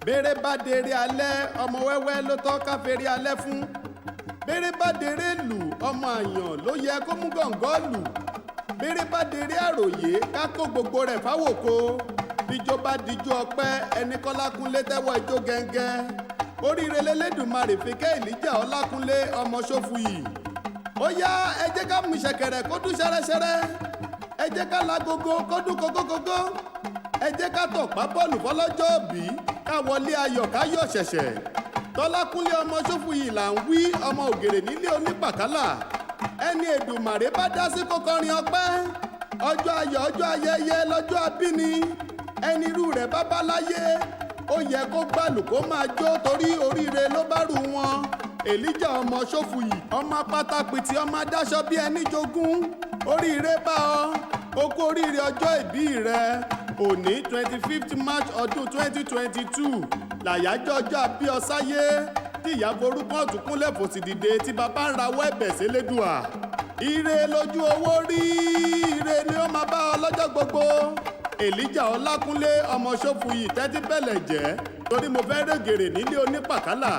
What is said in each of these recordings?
Bèrè bá dèrè alẹ́, ọmọ wẹ́wẹ́ ló tọ́ ká fèrè alẹ́ fún. Bèrè bá dèrè lù, ọmọ àyàn ló yẹ kó mú gọ̀ǹgọ́ lù. Bèrè bá dèrè àròyé, ká kó gbogbo rẹ̀ fáwòkó. Bíjó bá dijó ọpẹ́, ẹni kọ́lákúnlé tẹ́wọ́ ijó gẹ́ngẹ́. Oríire lélẹ́dùnmarè fi kẹ́ Èlíjà Ọlákúnlé ọmọ Ṣófuyì. Ó yá, ẹ jẹ́ ká mú ṣẹ̀kẹ̀rẹ̀ kó dún ṣẹ́rẹ́ṣẹ́rẹ́, ẹ jẹ́ ká lagogo kó dún kókókókó, ẹ jẹ́ ká tọ̀pá bọ́ọ̀lù fọlọ́jọ́ òbí, ká wọlé ayọ̀ ká yọ̀ ṣẹ̀ṣẹ̀. Tọ́lákúnlé ọmọ Ṣófuyì là ń wí, ọmọ ògèrè nílé onípàkálà. Ẹni Èdùmàrè bá dá sí kó kọrin ọpẹ́. Ọjọ́ ayọ̀, ọjọ́ ayẹyẹ lọ́jọ́ abíni. Ẹni irú rẹ̀ bá bá láyé, ó yẹ kó gbàlù kó máa jó, torí oríire ló bá rù wọn. Èlíjà ọmọ Ṣófuyì, ọmọ apátápìtì, ọmọ adáṣọ bí ẹni jogún, oríire bá ọ. Ó kú oríire ọjọ́ ìbí rẹ. Òní 25th March ọdún 2022 làyájọ́ ọjọ́ àbí ọsáyé, tí ìyá forúkọ ọ̀tún kúnlẹ̀ fòsì dìde, tí bàbá ń rawọ́ ẹ̀bẹ̀ sélédùà. Ire lójú owó rí, ire ni ó máa bá ọ lọ́jọ́ gbogbo. Èlíjà Ọlákúnlé ọmọ Ṣófuyì, tẹ́tí bẹ̀lẹ̀ jẹ́, torí mo fẹ́ règèrè nílé onípàkálà.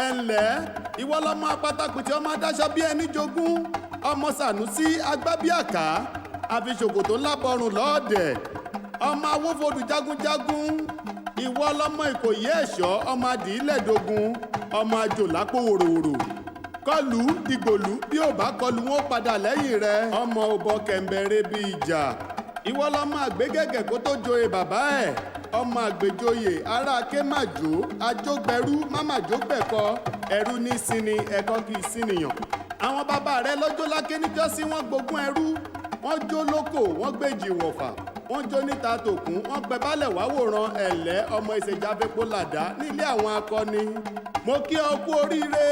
Ẹ ǹlẹ́, ìwọ lọmọ apátákùtì, ọmọ adáṣọ bí ẹni jogún, ọmọ Sànúsí agbábíàká, àfiṣòkòtò ńlá bọrùn lọ́ọ̀dẹ̀, ọmọ awófodù jagunjagun. Ìwọ lọmọ Ìkòyí ẹ̀ṣọ́, ọmọ adìílẹ̀dógún, ọmọ àjò lápò wòròwòrò. Kọlù dìgbòlù, bí ò bá kọlù wọn ó padà lẹ́yìn rẹ. Ọmọ òbọ kẹ̀ǹbẹ̀rẹ̀ bí ìjà. Ìwọ lọmọ àgbégẹ̀gẹ̀ kó tó joyè bàbá ẹ̀, ọmọ àgbèjoyè ará kémàjò, ajógbẹrú mámàjógbẹ̀kọ. Ẹrú ní sinmi, ẹ̀kọ́ kì í sínìyàn. Àwọn bàbá rẹ lọ́jọ́ láké níjọ́sí, wọ́n gbógun ẹrú, wọ́n jó lóko, wọ́n gbèjì wọ̀fà, wọ́n jó níta tòkun, wọ́n pẹ balẹ̀ wá wòran. Ẹ̀lẹ́, ọmọ ìṣèjàfẹ́pọ̀ làdá nílé àwọn akọni. Mo kí ọ kú oríire.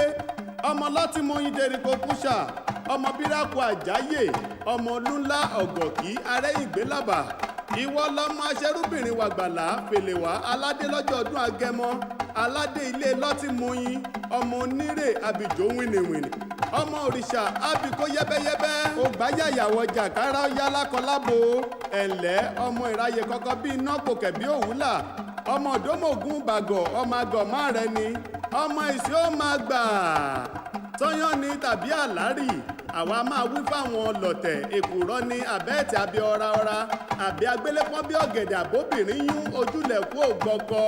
Ọmọ lọ́tìmọ̀yìn dẹ̀ríkò kúṣà, ọmọ bíráàkù àjáyè, ọmọ olúńlá ọ̀gọ̀kí arẹ́yìngbélàbà. Ìwọ lọmọ aṣerúbìnrin wàgbàlá fèlèwà aládé lọ́jọ́ ọdún agẹmọ, aládé ilé lọ́tìmọ̀yìn, ọmọ onírè àbíjó wìnìwìnì, ọmọ òrìṣà àbíkó yẹ́bẹ́yẹ́bẹ́, ògbáyàyàwó jàkárà yálákọlábo. Ẹ̀lẹ́, ọmọ ìráyè kọ́kọ́ bí iná kòkè bí òwúlà, ọmọ òdòmọ̀gùn bàgọ̀, ọmọ àgọ̀ má rẹ ni, ọmọ ìṣó máa gbà tọ́yán ni tàbí àlárì. Àwa máa wí fáwọn lọ̀tẹ̀, èkùrọ́ ni àbẹ́ẹ̀tì àbí ọ̀raọ̀ra àbí agbélépọ́n bí ọ̀gẹ̀dẹ̀, àbóbìnrin yún ojúlẹ̀kú ògbọ́kọ.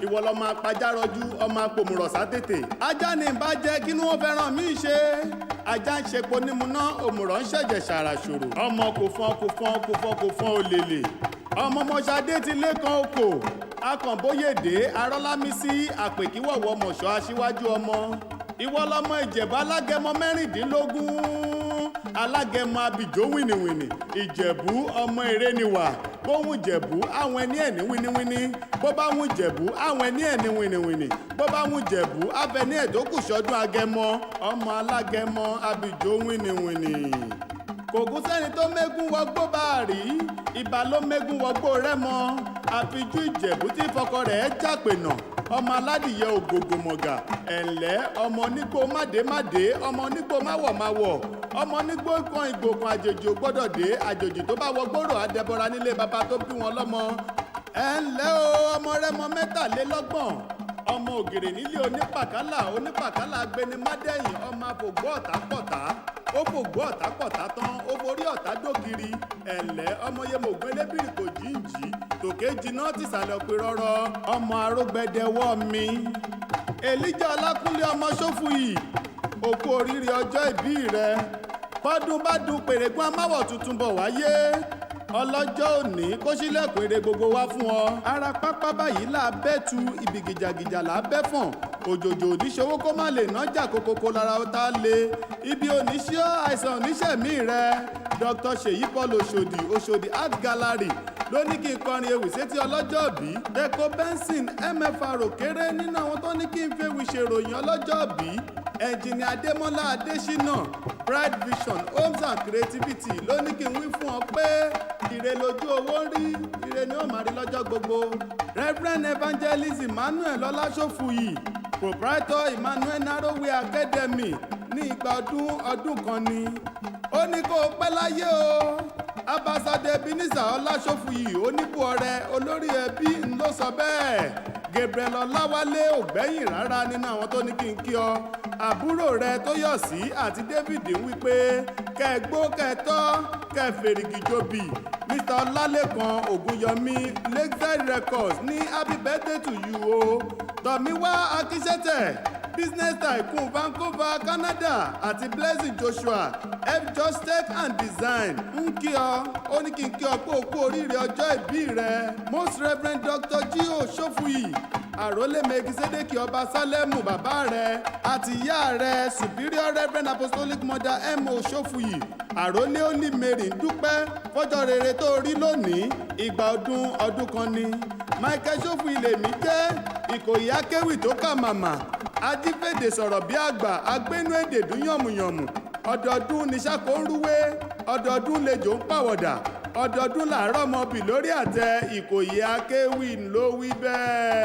Ìwọ lọmọ apajárọjú, ọmọ apòmùrọ̀sá tètè. Ajá ni ìbá jẹ́ kí ni wọ́n fẹ́ràn mí ṣe. Ajá ń ṣepo nímúná, òmùrọ̀ ń ṣẹ̀jẹ̀ ṣàràṣòro. Ọmọ kò fọ́n kò fọ́n kò fọ́n kò fọ́n olèlè. Ọmọ mọ́ṣadé ti lẹ́kan oko akànbóyèdè arọ́lámísí àpèkíwọ̀wọ̀ mọ̀ṣọ́ aṣíwájú ọmọ. Ìwọ lọmọ Ìjẹ̀bú alágẹmọ 16, alágẹmọ abìjó wìnìwìnì. Ìjẹ̀bú ọmọ eré ni wà. Bóhùn Jẹ̀bú àwọn ẹni ẹ̀ní wíníwíní, bó bá hùn Jẹ̀bú àwọn ẹni ẹ̀ní wìnìwìnì, bó bá hùn Jẹ̀bú abẹni ẹ̀dókùsọ́dún agẹmọ, ọmọ alágẹmọ abìjó wìnìwìnì. Kò kún sẹ́ni tó mẹ́gún wọgbó bá a rí, ibà ló mẹ́gún wọgbó rẹ́mọ. Àfijú Ìjẹ̀bú tí fọkọ rẹ̀ jápènà, ọmọ aládìyẹ ògògòmọ̀gà. Ẹ̀ǹlẹ́, ọmọ onígbó mádémádé, ọmọ onígbó máwọ̀máwọ̀, ọmọ onígbó kan ìgbòkan àjèjì ò gbọ́dọ̀ dé. Àjèjì tó bá wọ gbòòrò àdẹbọra nílé bàbá tó bí wọn lọ́mọ. Ẹ̀ǹlẹ́ o, ọmọ rẹ́mọ 33, ọmọ ògèrè nílé onípàkálà, onípàkálà agbẹnimádẹ́yìn, ọmọ àfògbó ọ̀tá pọ̀tá, ó fògbó ọ̀tá pọ̀tá tán, ó forí ọ̀tá dògiri. Ẹ̀lẹ́, ọmọ yemògùn elébìrì kò jíǹjì tòkè jiná tìsàlẹ̀ òpè rọ́rọ́, ọmọ arógbẹdẹwọ́ mi. Èlíjà Ọlákúnlé ọmọ Ṣófuyì, òkú oríire ọjọ́ ìbí rẹ. Bọ́dún bá dun pèrègùn amáwọ̀ tuntun bọ̀ wáyé. Ọlọ́jọ́ òní kó sílẹ̀kùn ire gbogbo wá fún ọ. Ara pápá báyìí là bẹ́ tu, ibi gìjàgìjà là bẹ́ fọ̀n. Òjòjò oníṣòwò kó má lè nájà kókókó lára ó tá lé. Ibi oníṣẹ́ àìsàn oníṣẹ̀mí rẹ. Dr. Ṣèyí Paul Oṣòdì, Oṣòdì Art Gallery ló ní kí n kọrin ewì sétí ọlọ́jọ́ bí. Deco Benson MFR òkéré nínú àwọn tó ní kí n fewì ṣèròyìn ọlọ́jọ́ bí. Ẹnjìnì Adémọ́lá Adésínà, Pride Vision Homes and Creativity ló ní kí n wí fún ọ pé ire lójú owó ń rí, ire ni ó máa rí lọ́jọ́ gbogbo. Reverend Evangelist Emmanuel Ọlásòfùyì, proprietor Emmanuel Narroway Academy, ní ìgbà ọdún ọdún kan ni. Ó ní kó o pẹ́ láyé o. Abasade Ebenezer Ọlásòfùyì oníbùọrẹ, olórí ẹbí ń ló sọ bẹ́ẹ̀. Gabriel Ọláwálé ò gbẹ́yìn rárá nínú àwọn tó ní kí n kí ọ. Àbúrò rẹ Tóyọ̀sí àti David ń wí pé kẹ́ ẹ gbó, kẹ́ ẹ tọ́, kẹ́ ẹ fèrègì jobì. Mr Ọlálékan Ògúnyọmí, Lakeside Records ní happy birthday to you o. Tọ̀míwá Akíṣẹ́tẹ̀, business tycoon, Vancouver, Canada, àti Blessing Joshua, F Just Tech and Design ń kí ọ. Ó ní kí n kí ọ pé o kú oríire ọjọ́ ìbí rẹ. Most Reverend Dr G.O. Sofuyi, àrólé Megisedeki, ọba Sálẹ́mù, bàbá rẹ àti ìyá rẹ, Superior Reverend Apostolic Mother M.O. Sofuyi, àrólé Holy Mary, ń dúpẹ́ fọ́jọ́ rere tó rí lónìí. Ìgbà ọdún ọdún kan ni. Michael Sofuyi lèmi jẹ́, Ìkòyí akéwì tó kà màmá, ajífèdè sọ̀rọ̀ bí àgbà, agbénú èdè dún yànmùyànmù. Ọdọọdún ní sáko ń rúwé, ọdọọdún lejò ń pàwọ̀dà, ọdọọdún làárọ̀ mọ́bì lórí àtẹ. Ìkòyí akéwì ló wí bẹ́ẹ̀.